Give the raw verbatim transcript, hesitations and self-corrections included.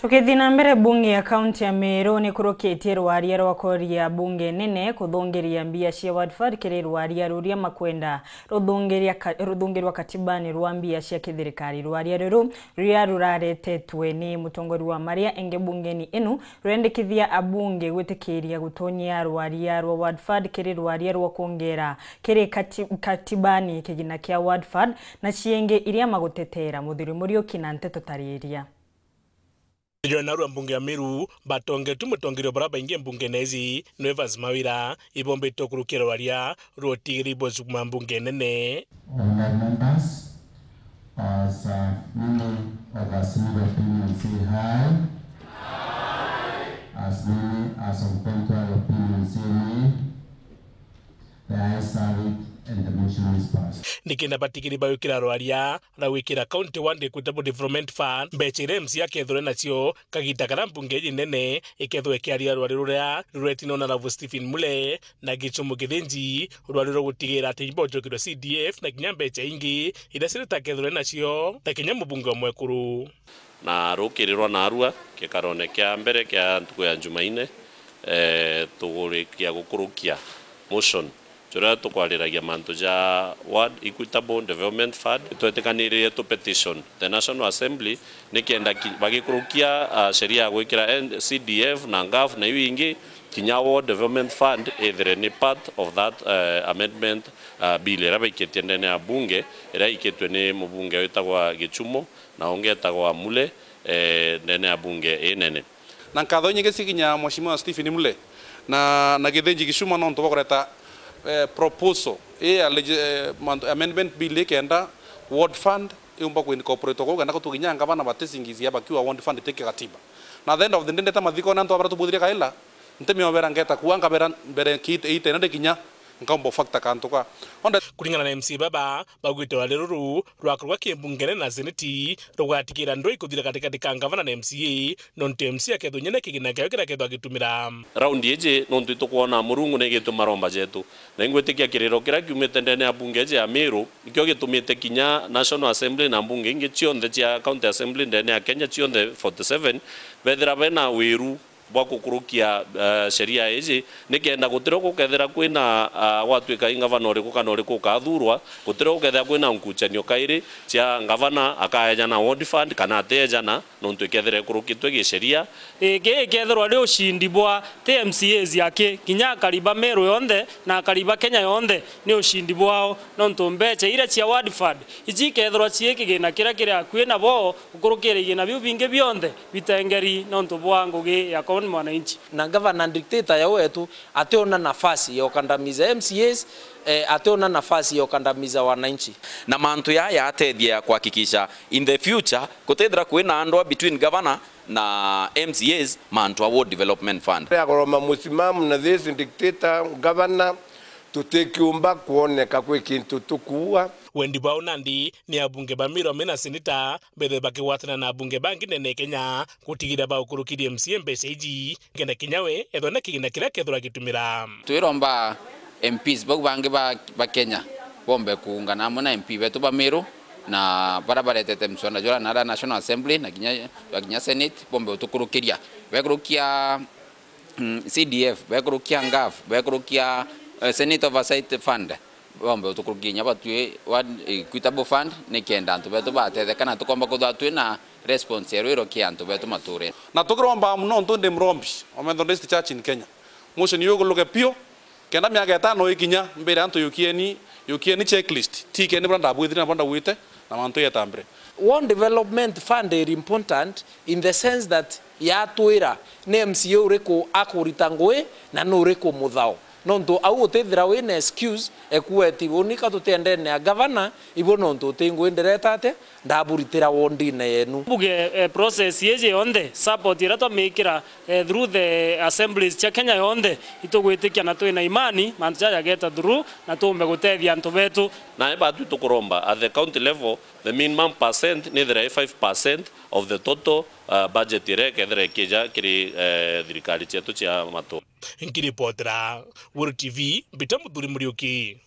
Tukithi na mbere, bunge ya kaunti ya Meru nikurukitie rwaria rwa koria bunge nene kuthungiria mbia cia ward fund kiri rwaria ruria makwenda ruthungiria ka-, ruthungirwa katibani rwa mbia cia kithirikari. Rwaria ruru ruria ruraretetwe ni mutongoria wa maria enge bungeni inu rurendekithia abunge gwitikiria gutonyia rwaria rwa ward fund kiri rwaria rwa kuongera kiri kati-, katibani kigina kia ward fund na ciingi iria magutetera. Muthuri Muriuki na nteto tariria. Jona rwa mbunge ya Meru, batongetwe mutongeria bara baingi mbungene iji, no Evans Mawira, ibombete kurukia rwaria rwa utigiri bwa cukuma mbunge nene. Honourable members, as, uh, many of us leave opinion say aye, as many as of contrary opinion say nay, the ayes have it and the motion is passed. Nikenda batigiri bagwikira rwaria na gwikira County Ward Equitable Development Fund, mbeca iria M C A akethirwe nacio kagita karia mbunge iji nene ikethirwe ikiaria rwari ruria ruretinwa na Ravu Stephen Mule na Gichumu Kithinji, rwari rwa gutigira ati ibojokirwe C D F na kinya mbeca ingi iria Seneta akethirwe nacio na kinya mubunge o mwekuru. Na rukirirwa narua kikarone kia mbere kia ntuku ya Jumaine, eh, tugurikia kurukia motion juria tukwariragia mantu ja Ward Equitable Development Fund, twetikaniririe tu petition the National Assembly nikenda ki-, bagikurukia, ah, sheria ya gwikira N-, C D F na ngaf na iu ingi, kinya Ward Development Fund ithire ni part of that, eh, amendment, ah, bill iria baikitie ndene ya bunge, iria ikitwe ni mubunge witagwa Gichumo na ungi etagwa Mule, eh, ndene ya bunge inene. Na nkatho inyingi cikinya Mheshimiwa Stephen Mule na, na Githinji Gicuma nontu bwa kureta, eh, proposal ii ya legi-, eh, mantu, amendment bill ikenda ward fund iumba kuincorporatwa kuu kenda gutukinya ngavana batisingizia bakiuga ward fund ti katiba. Na at the end of the day ndeta mathikone antu abara tubuthirie kaila, ntimiobera ngeta kuua nkabera mbere kiite, iite ina ndikinya nkaumba factor kantu ka. Onde. Kuringana na M C A baba, baugite rwari ruru rwakorwa ki mbunge nene na seneti rugatigira ndwi ikuthira katikati ka ngavana na M C A, nontu M C A akethwa nyene kigina kiao kiria akethwa agitumira. Raundi iji, nontu itukwona Murungu nigitwe maromba jetu, na ingwitikia kiriro kiria kiumite ndene ya mbunge iji ya Meru, nikio gitumite kinya National Assembly na mbunge ingi cionthe cia County Assembly ndene ya Kenya cionthe forty seven bethira bena wiru bwa gukurukia, eh, sheria iji, nikenda gutirio gukethira kwina, ah, gwatuika i ngavana uriku kana uriku ukathurwa, gutirio gukethira kwina nkuchanio kairi cia ngavana akaejana ward fund kana atiejana, nontu ikethira ikurukitwe gisheria. Ii, kii ikethirwa ri ushindi bwa ti M C As aki, kinya akariba Meru yonthe na akariba Kenya yonthe, ni ushindi bwao, nontu mbecha iria cia ward fund iji ikethirwa cii kigina kiria kiri akui nabo, gukurukira igina biu bingi bionthe bitengeri nontu bwa ngugi ya common mwananchi. Na gavana dictator ya wetu ationa nafasi ya ukandamiza M C As, eh, ationa nafasi ya ukandamiza wananchi. Na mantu yaya atethia ya kuhakikisha in the future kutethira kwina ndwa between governor na M C As mantu a Ward Development Fund. Akoroma musimamo na this dictator governor, tutikiumba kwoneka kwi kintu tukuua. Wendi bwao nandi ni abunge ba Meru amwe na seneta bethe bakigwatana na abunge bangi ndene ya Kenya gutigira baukurukirie M C A mbeca iji, kenda kinya we ethwe na kigina kiria kethirwa agitumira. Twiromba M Ps bau bangi ba, ba Kenya bombe kuungana amwe na M P betu ba Meru na baria baretete mswada jura na aria National Assembly na kinya, na kinya Senate bombe utukurukiria. Bekurukia, mm, C D F, bekurukia ngaf, bekurukia, eh, Senate Oversight Fund. Bombe utukurukia inya batwi wa Equitable Fund, nikenda antu betu batetheka na tukomba kuthwa twina response ya rwiro ki antu betu maturene. Na tukiromba muno ntu ndi mrombi wa Methodist Church in Kenya, motion yuguluke pio, kenda miaka itano ikinya, mbire antu yukieni, yukieni checklist, tikeni bura ndabwithire na bura ndagwite, na mantu yetambire. Ward Development Fund iri important in the sense that yatwira ni M C A uriku akurita ngui na ni uriku muthao. Nontu au utithira wina excuse, ekuwa eti, "Uni ka tutiendene na gavana, ibo nontu uti ngui ndireta atia, ndaburitira wondine yenu." Mbuge, eh, process iji yonthe, support iria twamikira, eh, through the assemblies cia Kenya yonthe, itugwitikia na twina imani, mantu jaja jageta through, na tuumbe gutethia antu betu. Nae batu tukuromba, at the county level, the minimum percent nithira i five percent of the total, uh, budget iria ikethira ikija kiri, eh, thirikari cietu cia matu. Nkiripotera Weru T V, mbita Muthuri Muriuki.